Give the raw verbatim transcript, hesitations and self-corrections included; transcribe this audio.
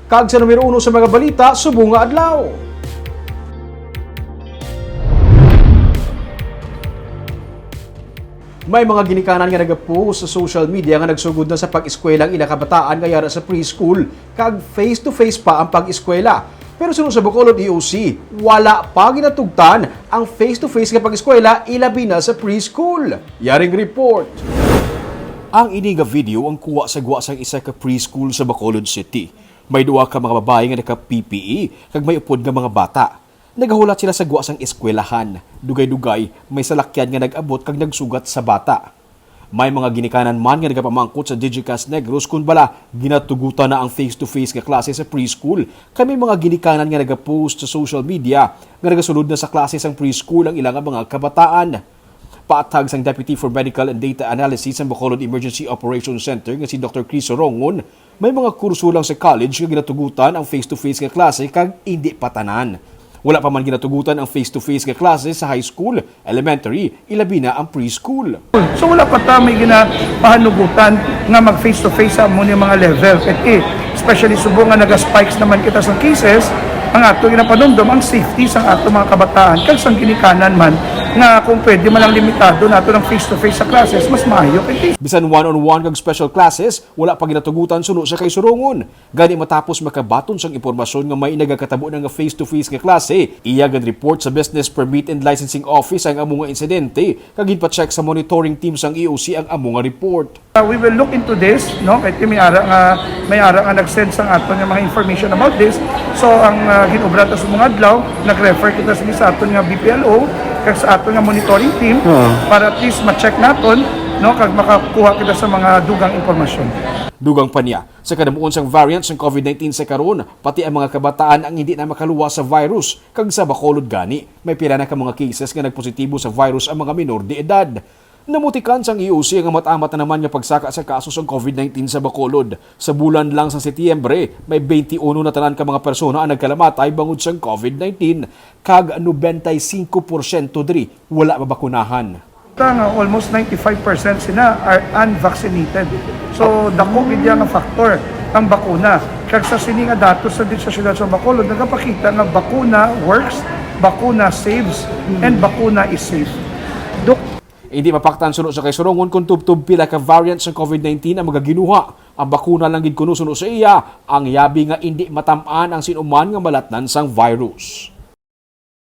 Kag sa numero uno sa mga balita subong nga adlaw. May mga ginikanan nga nagapost sa social media nga nagsugod na sa pag-eskwela ang ilang kabataan nga yara sa preschool kag face-to-face pa ang pag-eskwela. Pero suno sa Bacolod E O C, wala pa ginatugtan ang face-to-face nga pag-eskwela, ilabi na sa preschool. Yaring report. Ang ini nga video ang kuha sa gwa sang isa ka preschool sa Bacolod City. May duha ka mga babayi nga naka-P P E kag may upod nga mga bata. Nagahulat sila sa gwa sang eskwelahan. Dugay-dugay, may salakyan nga nag-abot kag nagsugat sa bata. May mga ginikanan man nga nagapamangkot sa Digicast Negros kon bala ginatugutan na ang face-to-face nga klase sa preschool, kay may mga ginikanan nga nagapost sa social media nga nagasulod na sa klase sang preschool ang ilang mga kabataan. Paathag sang Deputy for Medical and Data Analysis sang Bacolod Emergency Operations Center nga si Doctor Chris Sorongon, may mga kurso lang sa college nga ginatugutan ang face-to-face nga klase kag indi pa tanan. Wala pa man ginatugutan ang face-to-face nga klase sa high school, elementary, ilabi na ang preschool. So, wala pa ta may ginapahanugutan nga mag face-to-face sa amo ni mga level. Kay, eh, especially subong nga naga-spikes naman kita sa cases, ang ato ginapanumdom ang safety sang ato mga kabataan kag sang ginikanan man nga kung pwede man ang limitado nato ng face-to-face sa classes, mas maayo. Kay, bisan one-on-one kag special classes, wala pa ginatugutan suno sa kay Sorongon. Gani matapos makabaton sang impormasyon nga may nagakatabo na nga face-to-face nga klase, iya gin-report sa Business Permit and Licensing Office ang amo nga insidente kag ginpa-check sa monitoring team sang E O C ang amo nga report. Uh, we will look into this, no? Kay may ara nga, may ara nga nag-send sang aton nga mga information about this. So ang uh, ginobra ta sa mga adlaw, nag-refer kita sa, sa aton nga B P L O kag sa aton nga monitoring team Oo. para at least ma-check naton, no, kag makakuha kita sa mga dugang impormasyon. Dugang pa niya, sa kadamuon sang variant sang COVID nineteen sa karon, pati ang mga kabataan ang hindi na makaluwas sa virus, kag sa Bacolod gani, may pila na ka mga cases nga nagpositibo sa virus ang mga minor de edad. Namutikan sang E O C nga amat-amat na naman nga pagsaka sa kaso sang COVID nineteen sa Bacolod. Sa bulan lang sang Setyembre, may twenty-one na tanan ka mga persona ang nagkalamatay bangod sang COVID nineteen, kag nobenta y cinco porsyento diri wala mabakunahan. Ta nga almost ninety-five percent sila are unvaccinated. So, dako gid iya nga factor ang bakuna. Kag sa sini nga datos sa, sa siyudad sa Bacolod, nagapakita nga bakuna works, bakuna saves, and bakuna is safe. Dok, Hindi mapaktan suno sa kay Sorongon kung tubtob pila ka variant sang COVID nineteen ang magaginuha. Ang bakuna lang gid kuno suno sa iya ang yabi nga indi matam-an ang sin-o man nga malatnan sang virus.